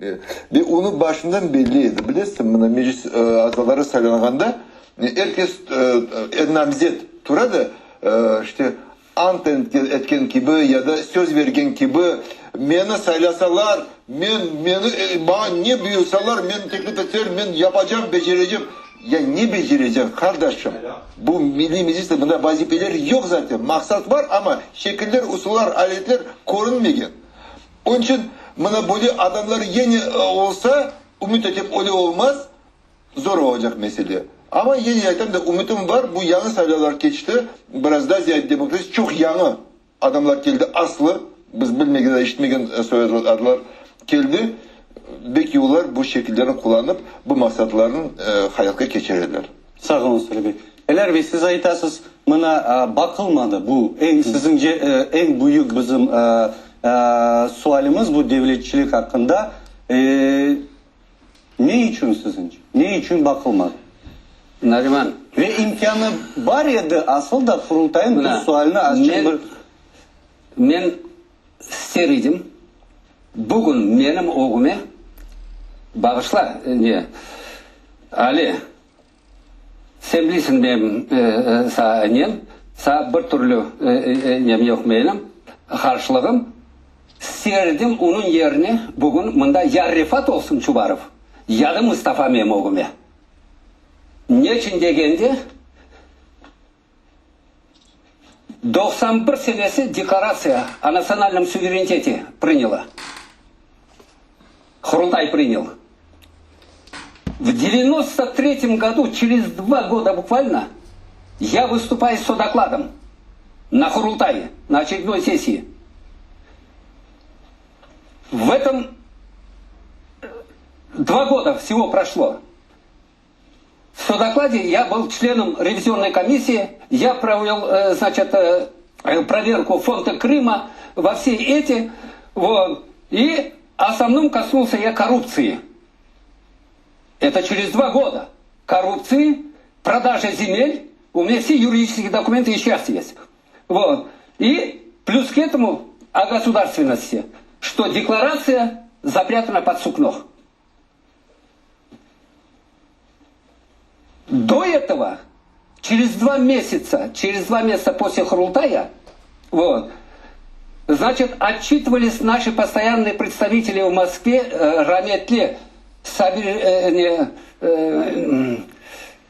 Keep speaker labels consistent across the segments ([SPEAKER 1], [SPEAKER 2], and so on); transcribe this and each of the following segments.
[SPEAKER 1] Ve onı başından belli edi, bilesiñ, mına meclis azaları saylanğanda er kes, er namzet tura da, işte, ant etken kibi ya da söz bergen kibi, meni saylasalar, men, meni, maña ne buyursalar, men teklif etseler, men yapacam, becerecem. Ya ne becerecek, qardaşım? Bu Milliy Mecliste mında vazifeler yoq zaten, maqsat bar, amma şekiller, usullar, aletler körünmegen. Onıñ içün mına böyle adamlar yine olsa, ümüt etem öyle olmaz, zor olacaq mesele. Amma yine aytam da, ümütim bar, bu yañı saylavlar keçti, biraz daa ziyade demokratik, çoq yañı adamlar keldi, aslı biz bilmegen, eşitmegen soy adlar keldi, belki olar bu şekillerni qullanıp, bu maqsatlarnı hayatqa keçirirler.
[SPEAKER 2] Sağ oluñız, Salih bey. Elâr bey, siz aytasız, mına, baqılmadı bu eñ, siziñce, eñ büyük bizim sualimiz bu devletçilik aqqında. Ne içün siziñce? Ne içün baqılmadı?
[SPEAKER 3] Nariman.
[SPEAKER 2] Ve imkânı bar edi asıl da Qurultayın bu sualni azçıq bir.
[SPEAKER 3] Men ister edim, bugün menim ögüme, bağışla, ne, Ali, sen bilesiñ menim saa nem, saa bir türlü nem yoq menim, qarşılığım, ister edim onıñ yerine bugün mında ya Refat olsun Çubarov, ya da Mustafa menim ögüme. Neçün degende, 91 senesi deklaratsiya o natsionalnom suverenitete prinyala. Qurultay prinyal. В 93 году, через два года буквально, я выступаю с докладом на Курултае, на очередной сессии. В этом два года всего прошло. В содокладе я был членом ревизионной комиссии, я провел, значит, проверку фонда Крыма, во все эти, вот, и основном коснулся я коррупции. Это через два года. Коррупции, продажа земель, у меня все юридические документы и сейчас есть. Вот. И плюс к этому о государственности, что декларация запрятана под сукно. До этого, через два месяца, через два месяца после Хурултая, вот, значит, отчитывались наши постоянные представители в Москве, э, Раметли, Сабир, э, не, э,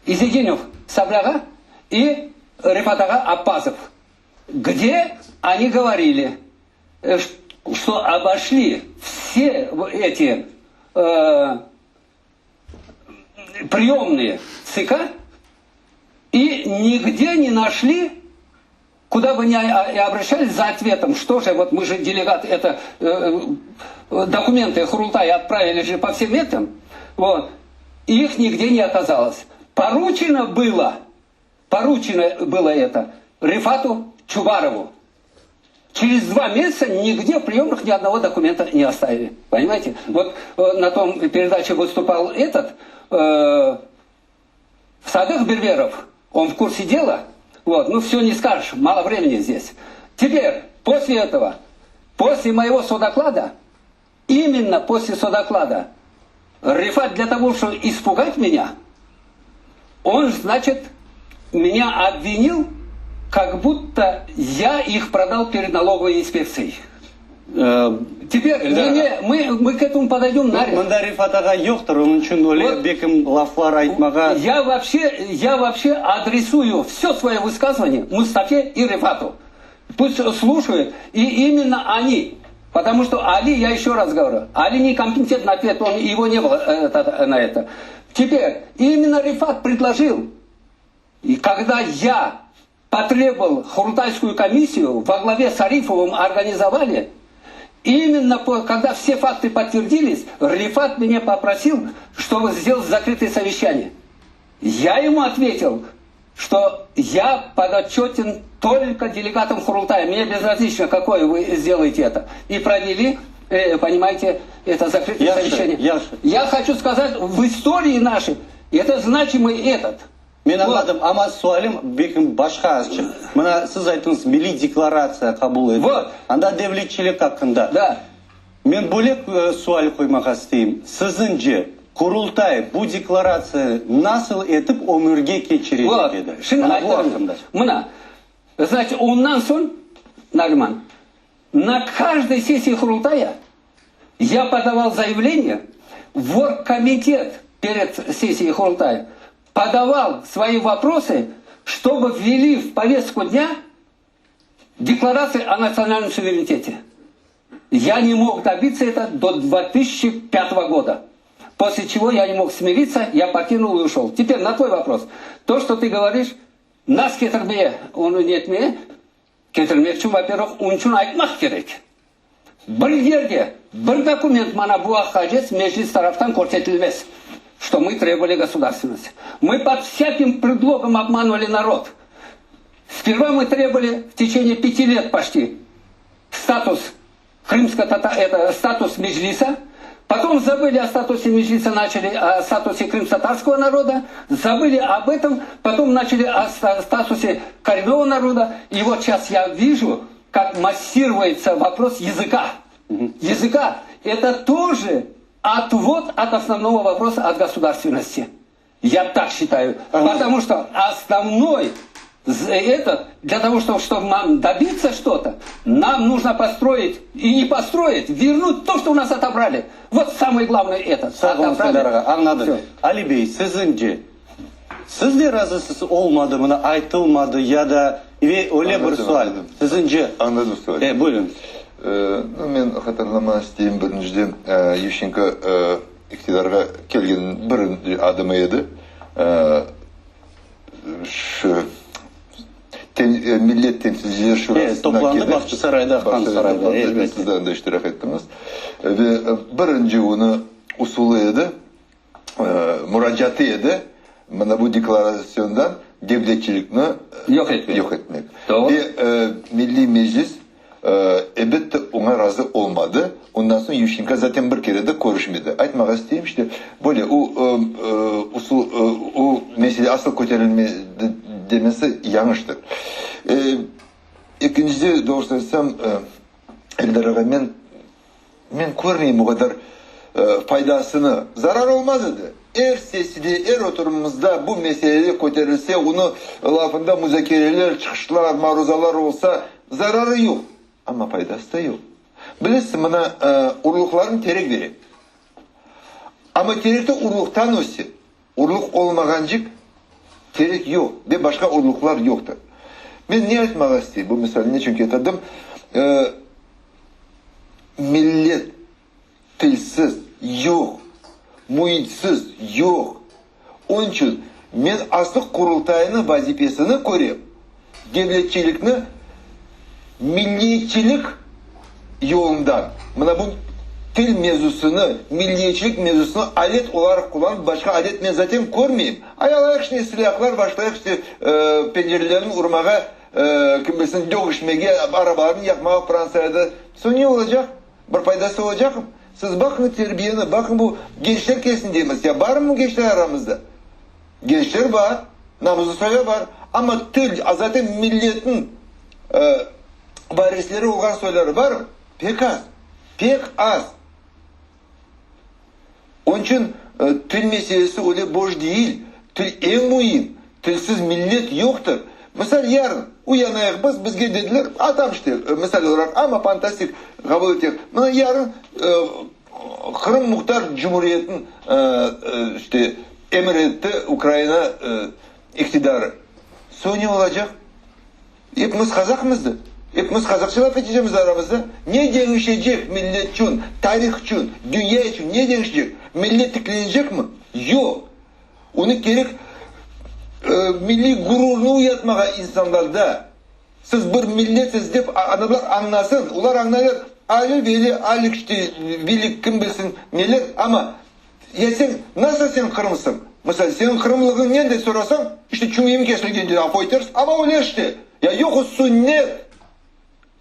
[SPEAKER 3] Изединев Сабляга и Рефат-ага Аппазов, где они говорили, э, что обошли все эти э, приемные ЦК и нигде не нашли, куда бы ни обращались за ответом, что же, вот мы же делегаты, это э, документы Хурултая отправили же по всем этим, вот, их нигде не оказалось. Поручено было, поручено было это Рифату Чубарову. Через два месяца нигде в приемных ни одного документа не оставили. Понимаете? Вот э, на том передаче выступал этот э, Садых Берберов. Он в курсе дела. Вот, ну все не скажешь, мало времени здесь. Теперь, после этого, после моего содоклада, именно после содоклада, Рифат для того, чтобы испугать меня, он, значит, меня обвинил, как будто я их продал перед налоговой инспекцией. Э, Теперь, не, не, мы, мы к этому подойдем.
[SPEAKER 2] Mında Refat ağa yoqtır, onıñ içün öyle bekim laflar aytmağa.
[SPEAKER 3] Я вообще, я вообще адресую все свое высказывание Мустафе и Рефату. Пусть слушают, и именно они. Потому что Али, я еще раз говорю, Али некомпетентный ответ, он, его не было э, на это. Теперь, именно Рефат предложил, и когда я потребовал Хурултайскую комиссию, во главе с Арифовым организовали, именно по, когда все факты подтвердились, Рифат меня попросил, чтобы сделать закрытое совещание. Я ему ответил, что я подотчетен только делегатам Хурултая. Мне безразлично, какое вы сделаете это. И провели, э, понимаете, это закрытое
[SPEAKER 2] я
[SPEAKER 3] совещание.
[SPEAKER 2] Я,
[SPEAKER 3] я хочу сказать, в истории нашей, это значимый этот.
[SPEAKER 2] Men añladım, amma sualim belkim başqa azçıq. Mına siz ayttıñız, milliy deklaratsiya qabul etildi.
[SPEAKER 3] Вот.
[SPEAKER 2] Anda devletçilik aqqında.
[SPEAKER 3] Да.
[SPEAKER 2] Men böyle sual qoymağa isteyim, siziñce, Qurultay bu deklaratsiyanı nasıl etip ömürge keçirecek
[SPEAKER 3] Vot,
[SPEAKER 2] edi?
[SPEAKER 3] şimdi
[SPEAKER 2] Mına bu
[SPEAKER 3] aytarım.
[SPEAKER 2] aqqında.
[SPEAKER 3] Mına, znaçit, ondan soñ, Nariman, na каждой sessiya Qurultaya ya podaval zayavleniye v orgkomitet pered sessiyey Qurultaya, podaval svoi voprosı, çtobı vveli v povestku dnâ Deklaratsiya o natsionalnom suverenitete. Ya ne mog dobиться это do 2005 года. После чего я не мог смириться, я покинул и ушел. Теперь на твой вопрос. То, что ты говоришь, nas ketirmeye, onı netmeye, ketirmek içün, во-первых, onıñ içün aytmaq kerek. Bir yerde bir dokument mana bu aqqa Meclis taraftan körsetilmez, что мы требовали государственности. Мы под всяким предлогом обманывали народ. Сперва мы требовали в течение 5 лет почти статус крымско это статус Меджлиса, потом забыли о статусе Меджлиса, начали о статусе крымско-татарского народа, забыли об этом, потом начали о статусе коренного народа. И вот сейчас я вижу, как массируется вопрос языка. Языка. Это тоже отвод от основного вопроса от государственности. Я так считаю. Потому что основной этот, для того, чтобы, чтобы нам добиться что-то, нам нужно построить, и не построить, вернуть то, что у нас отобрали. Вот самое главное это.
[SPEAKER 2] Sağ oluñ,
[SPEAKER 3] Отобрали.
[SPEAKER 2] Serdar ağa, añladım.
[SPEAKER 3] Всё.
[SPEAKER 2] Ali bey, siziñce, siz de razısız olmadı mı, aytılmadı ya da ve öyle bir
[SPEAKER 1] Añladım,
[SPEAKER 2] sual.
[SPEAKER 1] añladım.
[SPEAKER 2] Siziñce,
[SPEAKER 1] Añladım sual.
[SPEAKER 2] e, buyurın.
[SPEAKER 1] Ee, men hatırlama isteyim birinciden e, Yuşçenko e, iktidarğa kelgen birinci adımı edi. E, şu ten, e, Millet Temsilciler Şurasına
[SPEAKER 2] Evet, toplandı
[SPEAKER 1] kelip,
[SPEAKER 2] Bağçasarayda, Han
[SPEAKER 1] Bağçasarayda
[SPEAKER 2] Sarayda,
[SPEAKER 1] toplandı.
[SPEAKER 2] elbette.
[SPEAKER 1] Siz de anda iştirak ettiniz. Ve e, birinci onı usulı edi, e, muracaatı edi. Mına bu deklarasyondan devletçilikni e,
[SPEAKER 3] Yoq etmek.
[SPEAKER 1] yoq etmek.
[SPEAKER 3] Doğru.
[SPEAKER 1] Ve e, Milliy Meclis e, elbette oña razı olmadı. Ondan soñ Yuşçenko zaten bir kere de körüşmedi. Aytmağa isteyim, işte böyle o e, e, usul e, o mesele asıl köterilmedi demesi yañlıştır. E, ekincisi doğrusu aytsam, e, Eldar ağa, men men körmeyim o qadar e, faydasını. Zarar olmaz edi. Er sessiyada, er oturımımızda bu mesele köterilse, onı lafında muzakereler, çıqışlar, maruzalar olsa, zararı yoq. Amma faydası da yoq. Bilesiz, mına e, urluqlarnı terek bere. Amma terek de urluqtan öse. Urluq olmağancıq terek yoq ve başqa urluqlar yoqtır. Men ne aytmağa isteyim bu misal ne içün ketirdim? E, millet tilsiz yoq, müitsiz yoq. Onıñ içün men aslı Qurultaynıñ vazifesini körem. Devletçilikni milliyetçilik yolundan, mına bu til mevzusını, milliyetçilik mevzusını alet olaraq qullanıp, başqa alet men zaten körmeyim. Ay alayıq işte silâhlar, başlayıq işte e, pencerelerni urmağa, e, kim bilsin dögüşmege, arabalarnı yaqmağa Fransiyada. Soñ ne olacaq? Bir faydası olacaq mı? Siz baqıñ terbiyeni, baqıñ bu gençler kelsin deymiz. Ya bar mı gençler aramızda? Gençler bar, namuslı soylar bar. Amma til, zaten milletniñ e, varisleri olğan soyları bar mı? Pek az. Pek az. Onıñ içün e, til meselesi öyle boş değil. Til eñ müim. Tilsiz millet yoqtır. Misal yarın uyanayıq biz, bizge dediler, atam işte, e, misal olaraq, amma fantastik qabul eteyik. Mına yarın e, Qırım Muhtar Cumhuriyetiniñ e, e, işte emir etti Ukraina e, iktidarı. Soñ ne olacaq? Epimiz qazaqmız da. Epimiz qazaqça laf etecekmiz aramızda. Ne deñişecek millet içün, tarih içün, dünya içün ne deñişecek? Millet tiklenecek mi? Yoq. Onı kerek e, milliy gururnı uyatmağa insanlarda. Siz bir milletsiz dep adamlar añlasın. Olar añlaylar. Ali Veli, Ali işte, Veli kim bilsin neler. Amma ya sen nasıl sen Qırımsıñ? Mesela seniñ Qırımlığıñ ne dep sorasañ, işte çüñüyim kesilgen dedi, afu etersiz. Amma öyle işte. Ya yoq o sünnet.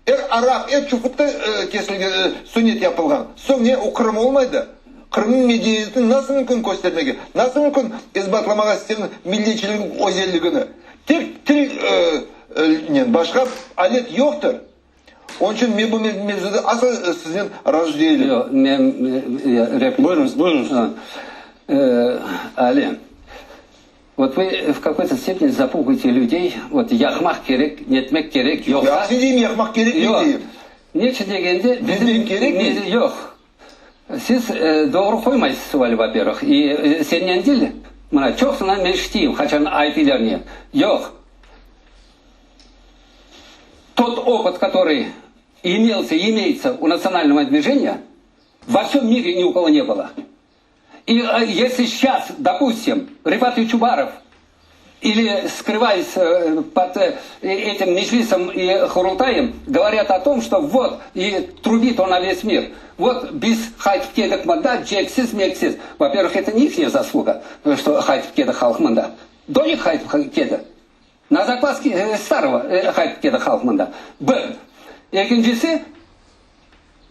[SPEAKER 1] Er arap, er çufutta e, kesilgen e, sünnet yapılğan. Soñ ne o Qırım olmaydı? Qırımnıñ medeniyetini nasıl mümkün köstermege? Nasıl mümkün isbatlamağa seniñ milletçiligiñ özelligini? Tek til e, e, başqa alet yoqtır. Onıñ içün men bu mevzuda asla siznen razı değilim.
[SPEAKER 3] Yoq, men replika.
[SPEAKER 2] Buyurıñız, buyurıñız.
[SPEAKER 3] Ali, vot вы в какой-то степени запугиваете людей, vot yaqmaq kerek, netmek kerek, yoqsa.
[SPEAKER 1] Yaqsı deyim, yaqmaq kerekmey deyim.
[SPEAKER 3] Neçün degende,
[SPEAKER 1] bizim. Bizden kerekmey?
[SPEAKER 3] Yoq. Siz doğru qoymaysız sual, vo-pervıh. I senden değil, mına, çoqsından men işiteyim, qaçan aytıylar ne. Yoq. Tot opıt, kotorıy imelся, imeyется u natsıonalnogo dvijeniya, vo vsem mire ni u kogo ne bylo. I esli seyças, dopustim, Refat Çubarov ili skrıvayas pod etim Meclisom i Qurultayem, govorât o tom, çto vot, i trubit on na ves mir, vot biz qaytıp keldik mında, ceksiz, meksiz. Vo-pervıh, eto ne ihnya zasluga, çto qaytıp keldi halq mında. Donik qaytıp keldi. Na zakvaske starogo qaytıp keldi halq mında. Bir. Ekincisi,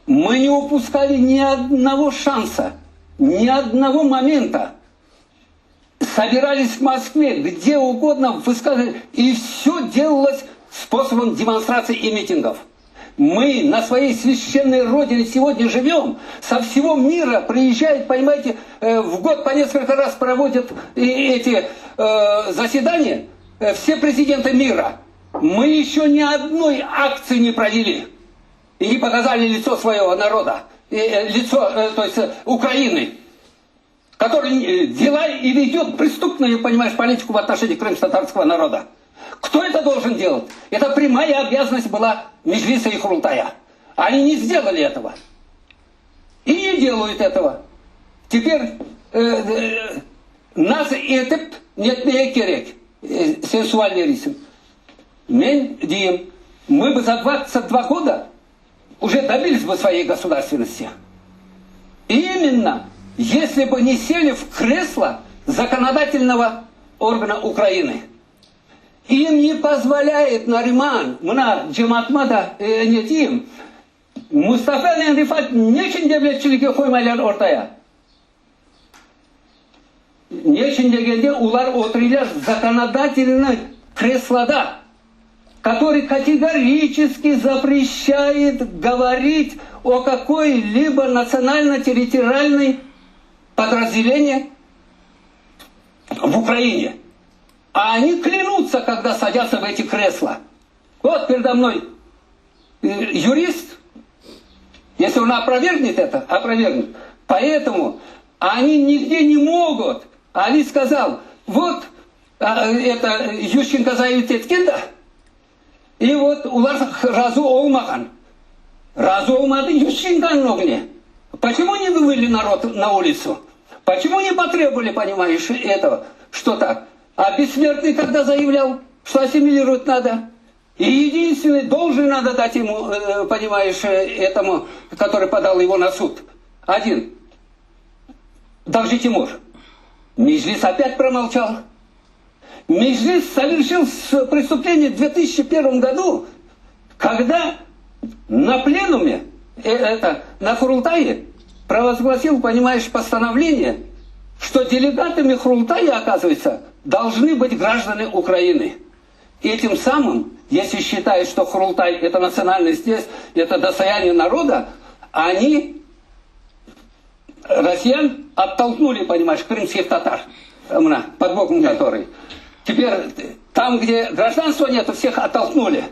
[SPEAKER 3] mı ne upuskali ni odnogo şansa, ni odnogo momenta. Sobirались в Moskve, gde ugodno vıskazıvali, i vsё delalось sposobom demonstratsiy i mitingov. Мы на svoyey svyaşçennoy rodine segodnâ živem, со vsego mira priyezzhayut, ponimayete, v god po neskolko raz provodyat eti zasedaniya vse prezidentı mira. Мы eşçe ni odnoy aktsii ne proveli i ne pokazali litso svoyego naroda, litso, to est Ukrainy. Kotorıy vela i vedet prestupnuyu, ponimayeş, politiku v otnoşenii krımsko-tatarskogo naroda. Kto eto doljen delat? Eto prâmaya obâzannost byla Meclisa i Qurultaya. Oni ne sdelali etogo. I ne delayut etogo. Teper nasıl etip netmege kerek? Sen sual beriysiñ. Men deyim, mı bı za 22 goda uje dobilis bı svoyey gosudarstvennosti. İmenno, esli bı ne seli v kreslo zakonodatelnogo organa Ukrainy. İm ne pozvolâyet Nariman, mına cemaatıma da ne deyim, Mustafa'nen Refat neçün devletçilikke qoymaylar ortaya? Neçün degende, olar oturıylar zakonodatelnıy kresloda, kotorıy kategoriçeski zapreşçayet govorit o kakoy-libo natsionalno-territorialnıy podrazdeleniye v Ukraine. A oni klânutsa, kogda sadâtsa v eti kresla. Vot peredo mnoy yurist, esli on oprovergnet eto, oprovergnet. Poetomu oni nigde ne mogut. Ali skazal, vot eto Yuşçenko zayavit etken da, i vot olar razı olmağan. Razı olmadı Yuşçenkonıñ ögüne. Poçemu ne vıveli narod na ulitsu? Poçemu ne potrebovali, ponimayeş, etogo, çto tak? A Bessmertnıy kogda zayavlâl, çto assimilirovat nado? I edinstvennoy dolžnoy nado dat emu, ponimayeş, etomu, kotorıy podal ego na sud. Odin. Davji Timur. Meclis opât promolçal. Meclis soverşil prestupleniye v 2001 godu, kogda na plenume, eto, na Qurultaye provozglasil, ponimayeş, postanovleniye, çto delegatami Qurultaya, okazıvayetsâ, dolžnı bıt grajdanı Ukrainy. I tem samım, esli şçitayut, çto Qurultay eto natsionalnıy syezd, eto dostoyaniye naroda, oni rossiyan ottolknuli, ponimayeş, krımskih tatar, mına, pod bokом kotorıy. Teper tam, gde grajdanstva netu, vseh ottolknuli.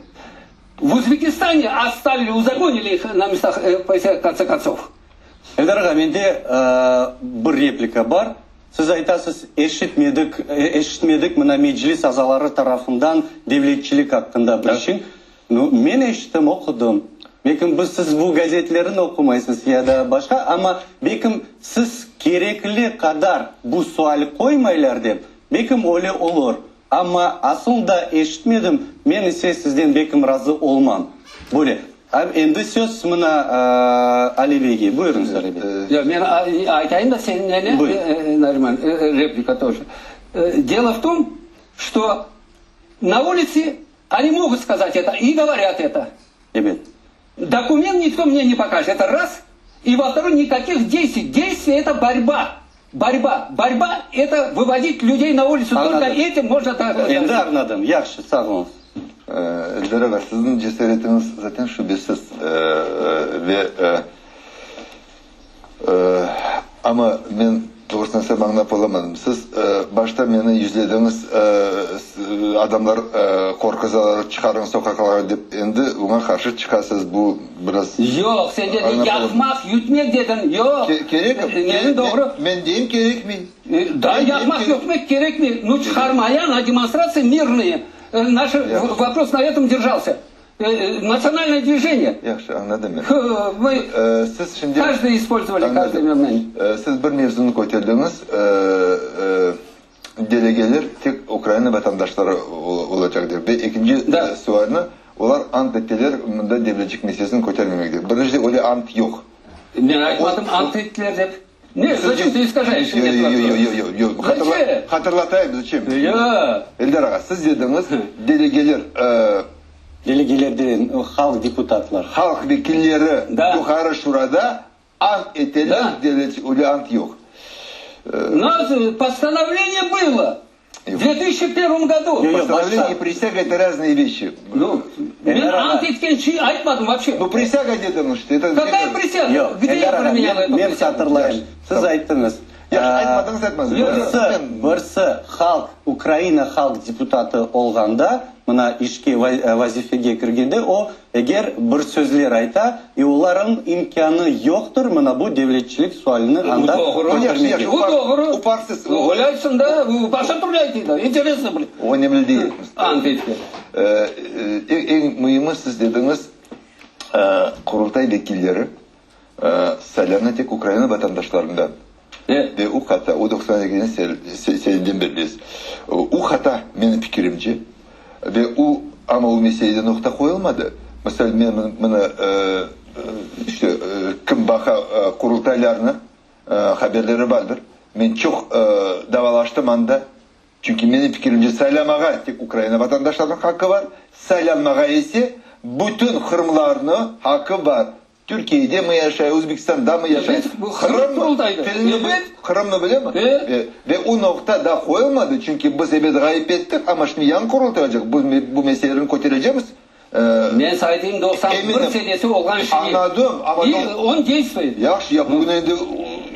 [SPEAKER 3] V Uzbekistane ostavili, uzakonili ih na mestah, v kontse kontsov.
[SPEAKER 2] Eldar ağa, mende bir replika bar. Siz aytasız, eşitmedik, eşitmedik mına Meclis azaları tarafından devletçilik aqqında bir şey. Nu, men eşittim, oqudım. Belkim biz, siz bu gazetlerni oqumaysız ya da başqa, amma belkim siz kerekli qadar bu sual qoymaylar dep, belkim öyle olur. Amma asıl da eşitmedim, men ise sizden belkim razı olmam. Böyle. Endi söz mına Ali beyge. Buyurıñız, Ali bey.
[SPEAKER 3] Yoq, men aytayım da sen neni, Nariman, replika тоже. Delo v tom, çto na ulitse oni mogut skazat eto i govorât eto.
[SPEAKER 2] Ebet.
[SPEAKER 3] Dokument nikto mne ne pokažet, eto raz, i vo vtoroy, nikakih deystviy. Deystviye eto borba, borba, borba eto vıvodit lyudey na ulitsu, tolko etim mojno
[SPEAKER 2] Endi añladım. Yahşı, sağ oluñız.
[SPEAKER 1] Eldar ağa, siziñ cesaretiñiz zaten şübesiz ve amma men doğrusını aytsam añlap olamadım. Siz başta meni yüzlediñiz, adamlar qorquzalar, çıqarıñ soqaqlarğa dep, endi oña qarşı çıqasız, bu biraz.
[SPEAKER 3] Yoq, sen dediñ yaqmaq, yutmek dediñ, yoq.
[SPEAKER 1] Kerek,
[SPEAKER 3] Menim doğru.
[SPEAKER 1] Men deyim kerekmey.
[SPEAKER 3] Da yaqmaq, yutmek kerekmey, nu çıqarmaya na demonstratsiya mirnıye. Naş vopros na etom derjalsâ. Natsionalnoye dvijeniye.
[SPEAKER 1] Yahşı, añladım men.
[SPEAKER 3] Mı
[SPEAKER 1] Siz şimdi.
[SPEAKER 3] Každıy ispolzovali každıy moment.
[SPEAKER 1] Siz bir mevzunı köterdiñiz, delegeler tek Ukraina vatandaşları olacaq dep. Ve ekinci sualni, olar ant ettiler mında devletçik meselesini kötermemek dep. Birincide, öyle ant yoq.
[SPEAKER 3] Men aytmadım ant ettiler dep. Ne, zaçem tı iskajayeş
[SPEAKER 1] Yoq, yoq, yoq, yoq, yoq. Hatırlatayım, zaçem?
[SPEAKER 3] Yoq.
[SPEAKER 1] Eldar ağa, siz dediñiz, delegeler.
[SPEAKER 2] Delegeler degen, halq deputatlar.
[SPEAKER 1] Halq vekilleri Yuqarı Şurada ant eteler, devlet, öyle ant yoq.
[SPEAKER 3] Nasıl, postanovleniye bylo. V 2001 godu.
[SPEAKER 1] Postanovleniye i prisâga eto raznoye veşçi.
[SPEAKER 3] Nu, men ant etken şey aytmadım voobşe.
[SPEAKER 1] Nu, prisâga dediñiz işte.
[SPEAKER 3] Kakaya prisâga?
[SPEAKER 2] Yoq,
[SPEAKER 3] Gde
[SPEAKER 2] Eldar
[SPEAKER 3] ya
[SPEAKER 2] ağa,
[SPEAKER 3] primenyala
[SPEAKER 2] men,
[SPEAKER 3] etu
[SPEAKER 2] men
[SPEAKER 3] prisâgu?
[SPEAKER 2] hatırlayım, siz ayttıñız,
[SPEAKER 1] Yahşı, aytmadıñız, aytmadıñız.
[SPEAKER 2] Birisi, birisi halq, Ukraina halq deputatı olğanda, mına işke, vazifege kirgende o, eger bir sözler ayta, e olarıñ imkânı yoqtır mına bu devletçilik sualini anda kötermege.
[SPEAKER 3] Bu doğru.
[SPEAKER 1] Uparsız.
[SPEAKER 3] Öyle aytsın da, başqa türlü aytaylar. İnteresno bir.
[SPEAKER 1] O önemli değil.
[SPEAKER 3] Ant etken.
[SPEAKER 1] Eñ müimi siz dediñiz, Qurultay vekilleri saylana tek Ukraina vatandaşlarından. Ve o hata, o 92 seneden berli, o hata, menim fikirimce, ve o, amma o meselede noqta qoyulmadı. Misal, men mına, işte, kim baqa Qurultaylarnı, haberleri bardır, men çoq davalaştım anda, çünki menim fikirimce, saylamağa tek Ukraina vatandaşlarınıñ haqqı bar, saylanmağa ise bütün qırımlarnıñ haqqı bar. Türkiyede mi yaşay, Özbekistanda mı yaşay, Qırım tilini Qırımnı bilemi? Ve o noqta daa qoyulmadı, çünki biz ebet ğayıp ettik, amma şimdi yañı Qurultay olacaq, biz bu meselelerni köterecekmiz.
[SPEAKER 3] Men saña aytayım, 91 senesi olğan şeyi.
[SPEAKER 1] Añladım, amma.
[SPEAKER 3] İ on deystvuet.
[SPEAKER 1] Yahşı, ya bugün endi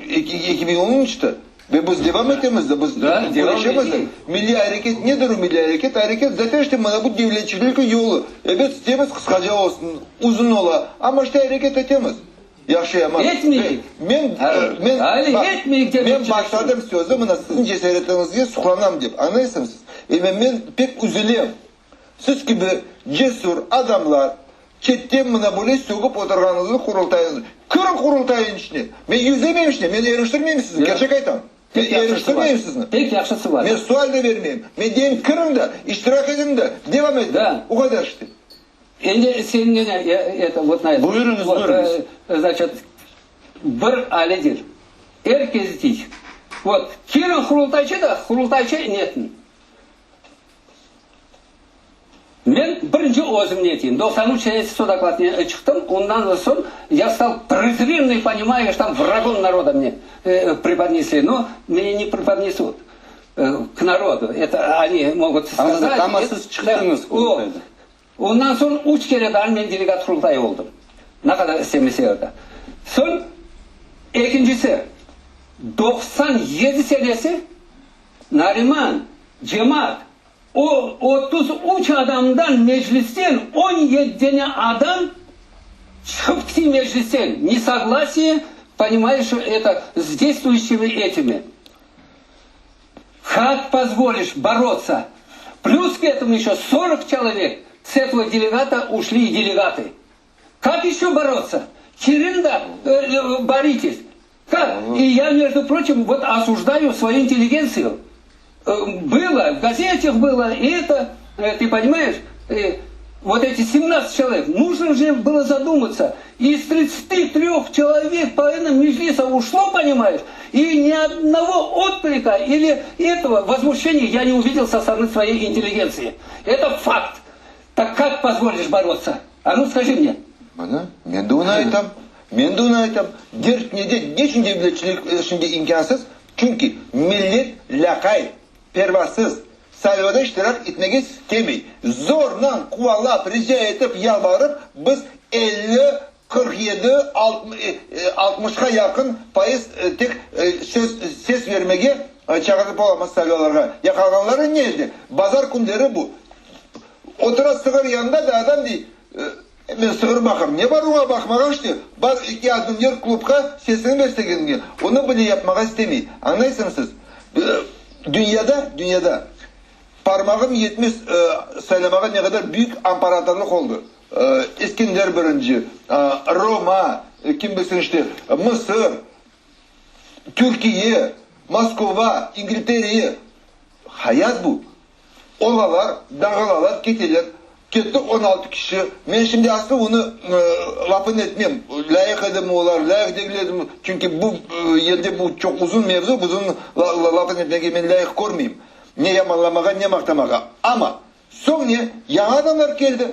[SPEAKER 1] 2013-ti. Ve biz devam etemiz de, biz küreşemiz de. Milliy areket nedir o milliy areket? Areket zaten işte mına bu devletçilik yolu. Ebet, istemiz qısqaca olsun, uzun ola, amma işte areket etemiz. Yahşı yaman.
[SPEAKER 3] Etmeyik.
[SPEAKER 1] Men, men,
[SPEAKER 3] Ali,
[SPEAKER 1] baq,
[SPEAKER 3] etmeyik
[SPEAKER 1] men
[SPEAKER 3] devletçilikni.
[SPEAKER 1] başladım sözü mına siziñ cesaretiñizge suqlanam dep, añlaysıñmı siz? E men pek üzülem. Siz kibi cesur adamlar çetten mına böyle sögüp oturğanıñıznı Qurultayıñıznı. Kiriñ Qurultayıñ içine. Men yüzlemeyim içine, men eriştirmeyim sizni, kerçek aytam. Men eriştirmeyim sizni.
[SPEAKER 3] Pek yahşısı var.
[SPEAKER 1] Men sual da bermeyim. Men deyim kiriñ de, iştirak ediñ de, devam ediñ. O qadar işte.
[SPEAKER 3] Endi sen nene, eto, vot na eto.
[SPEAKER 2] Buyurıñız, buyurıñız.
[SPEAKER 3] Znaçit, bir alidir. Er kes dey. Vot, kiriñ Qurultayçı da, Qurultayçı netin. Men birinci özüm ne eteyim, 93 senesi sodaklatne çıqtım, ondan soñ ya stal prezrennıy, ponimayeş, tam vragom naroda mne prepodnesli, no mne ne prepodnesut k narodu, eto oni mogut skazat.
[SPEAKER 2] Añladım, amma siz çıqtıñız Qurultaydan.
[SPEAKER 3] Ondan soñ üç kere daa men delegat Qurultayı oldım, ne qadar istemeseler de. Soñ ekincisi, 97 senesi Nariman, cemaat, o 33 adamdan meclisten 17 dene adam çıqıp kiti meclisten, nesoglasiye, ponimayeş, eto, s deystvuющими etimi. Kak pozvoliş borotsya? Plyus k etomu eşö 40 çelovek s etogo delegata uşli delegatı. Kak eşö borotsya? Kirin da borites. Kak? İ ya, mejdu proçim, vot osujdayu svoyu intelligentsiyu. Bylo, v gazetah bylo, i eto, ty ponimayeş, vot eti semnadtsat çelovek, nujno je bylo zadumatsya, iz tridtsati treh çelovek polovina meclisa uşlo, ponimayeş, i ni odnogo otklika ili etogo vozmuşçeniya ya ne uvidel so storony svoyey intelligentsii. Eto fakt. Tak kak pozvoliş borotsya? A nu skaji mne.
[SPEAKER 1] Mana, men de onı aytam. Men de onı aytam. Dert nede? Ne içün devletçilik şimdi imkânsız? Çünki millet lâqayt, pervasız. Saylavda iştirak etmege istemey. Zornen quvalap, rica etip, yalvarıp, biz 50, 47, altmışqa yaqın fayız tek söz, ses vermege çağırtıp olamız saylavlarğa. Ya qalğanları ne edi? Bazar künleri bu. Otura sığır yanında da adam dey, Men sığır baqam. Ne bar oña baqmağa işte? Bar eki adım yer klubqa sesini ber istegeniñe. Onı bile yapmağa istemey. Añlaysıñmı siz? Dünyada, dünyada parmağım yetmez saylamağa ne qadar büyük amparatorlıq oldı. İskender birinci, Roma, kim bilsin işte, Mısır, Türkiye, Moskova, İngilteriye. Hayat bu. Olalar, dağılalar, keteler. Ketti 16 kişi. Men şimdi aslı onı lafını etmem, lâyıq edimi olar, lâyıq degil edimi, çünki bu yerde bu çoq uzun mevzu, uzun lafını etmege men lâyıq körmeyim, ne yamanlamağa, ne maqtamağa. Amma soñ ne, yañı adamlar keldi.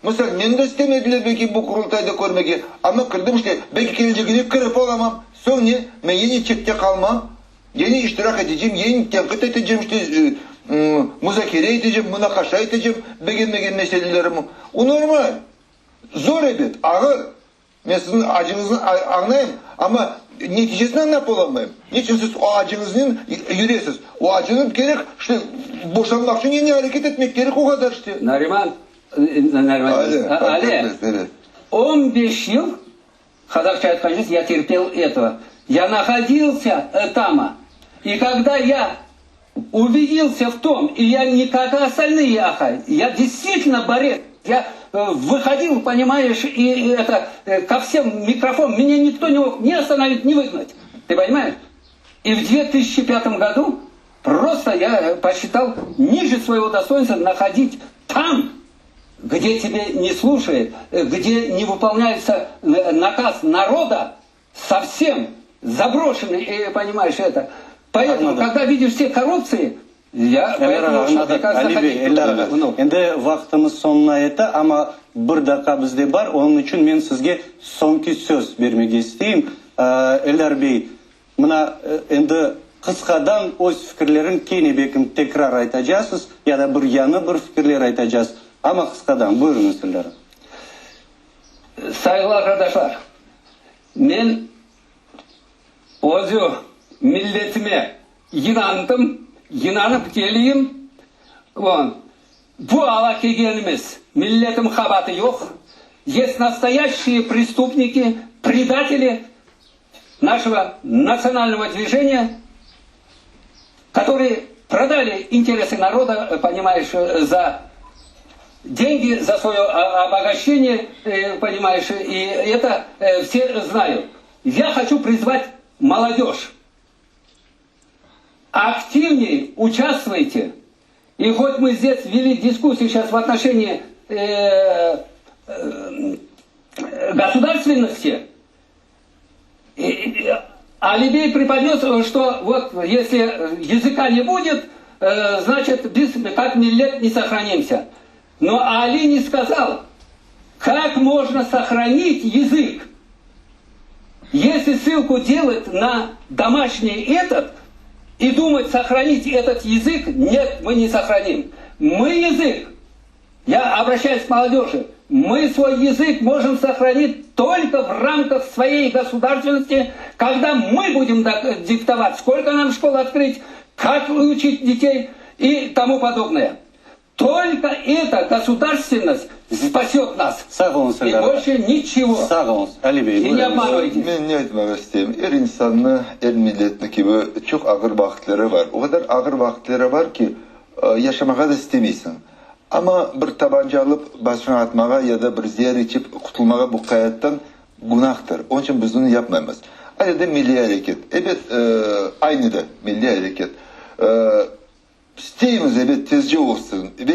[SPEAKER 1] Misal, meni de istemediler belki bu Qurultayda körmege, amma kirdim işte, belki kelecegine kirip olamam. Soñ ne, men yine çette qalmam, yine iştirak etecem, yine tenqit etecem, işte, muzakere etecem, munaqaşa etecem begenmegen meselelerimi. O normal. Zor ebet, ağır. Men siziñ acıñıznı añlayım, amma neticesini añlap olamayım. Niçün siz o acıñıznen yüresiz? O acını kerek, işte, boşanmaq içün yine areket etmek kerek, o qadar işte.
[SPEAKER 3] Nariman, Nariman, Ali, 15 yıl, qazahça aytqan я терпел этого. Я находился там, и когда я убедился в том, и я не как остальные aqay, я действительно борец, я выходил, понимаешь, и это ко всем микрофон, меня никто не мог ни остановить, ни выгнать. Ты понимаешь? И в 2005 году просто я посчитал ниже своего достоинства находить там, где тебе не слушают, где не выполняется наказ народа, совсем заброшенный, понимаешь, это. Поэтому, когда видишь все коррупции, я поэтому ушел приказ
[SPEAKER 2] Ali bey, Eldar ağa, endi vaqtımız soñuna yetti, amma bir daqqa bizde bar, onıñ içün men sizge soñki söz bermege isteyim. Eldar bey, mına endi qısqadan öz fikirleriñ kene belkim tekrar aytacaqsız, ya da bir yañı bir fikirler aytacaqsız, amma qısqadan, buyurıñız, Eldar ağa.
[SPEAKER 3] Sayğılı arqadaşlar, men özü milletime inandım, inanıp keleyim. Bu ala kelgenimiz milletim qabaatı yoq. Есть настоящие преступники, предатели нашего национального движения, которые продали интересы народа, понимаешь, за деньги, за свое обогащение, понимаешь, и это все знают. Я хочу призвать молодежь. Активнее участвуйте. И хоть мы здесь вели дискуссию сейчас в отношении э, э, государственности, Алибей преподнес, что вот если языка не будет, значит, без, как millet не сохранимся. Но Али не сказал, как можно сохранить язык, если ссылку делать на домашний этот и думать сохранить этот язык, нет, мы не сохраним. Мы язык, я обращаюсь к молодежи, мы свой язык можем сохранить только в рамках своей государственности, когда мы будем диктовать, сколько нам школ открыть, как учить детей и тому подобное. Только эта государственность спасет нас.
[SPEAKER 2] Sağ oluñ,
[SPEAKER 3] И больше ничего.
[SPEAKER 2] Sağ oluñ, Ali bey.
[SPEAKER 3] И не обманывайтесь.
[SPEAKER 1] Men ne aytmaq isteyim? Er insannı, er milletni kibi çoq ağır vaqıtları bar. O qadar ağır vaqıtları bar ki, yaşamağa da istemeysiñ. Amma bir tabanca alıp başıña atmağa ya da bir zeer içip qutulmağa bu hayattan günahtır. Onıñ içün biz bunı yapmaymız. Alâ da milliy areket. Ebet, aynı da milliy areket. İsteymiz, ebet, tezce olsun ve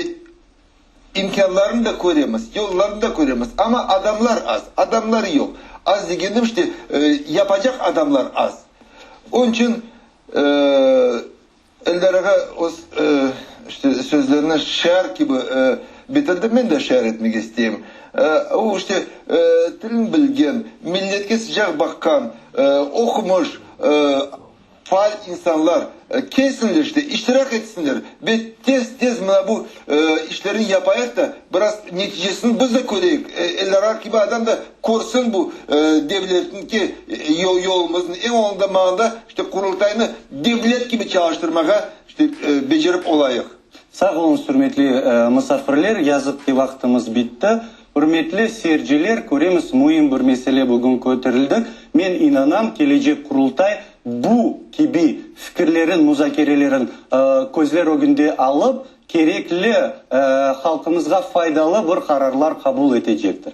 [SPEAKER 1] imkânlarını da köremiz, yollarını da köremiz, amma adamlar az, adamlar yoq. Az degenim, işte, yapacaq adamlar az. Onıñ içün Eldar ağa öz, işte, sözlerini şiar kibi bitirdi, men de şiar etmege isteyim. O, işte, tilini bilgen, milletke sıcaq baqqan, oqumış. faal insanlar kelsinler işte, iştirak etsinler ve tez-tez mına bu işlerni yapayıq da, biraz neticesini biz de köreyik, Eldarar kibi adam da körsin bu devletniñki yolumıznı, eñ olmağanda işte Qurultaynı devlet kibi çalıştırmağa işte becerip olayıq.
[SPEAKER 2] Sağ oluñız, ürmetli musafirler, yazıq ki, vaqtımız bitti. Ürmetli seyirciler, köremiz, müim bir mesele bugün köterildi. Men inanam, kelecek Qurultay bu kibi fikirlerin, muzakerelerin közler ögünde alıp, kerekli, halqımızğa faydalı bir qararlar qabul etecektir.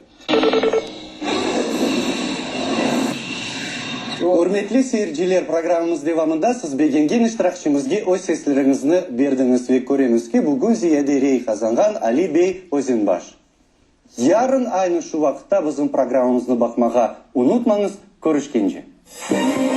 [SPEAKER 2] Ürmetli seyirciler, programmamız devamında siz begengen iştirakçimizge öz sesleriñizni berdiñiz ve köremiz ki, bugün ziyade rey qazanğan Ali bey Özenbaş. Yarın aynı şu vaqıtta bizim programmamıznı baqmağa unutmañız. Körüşkence.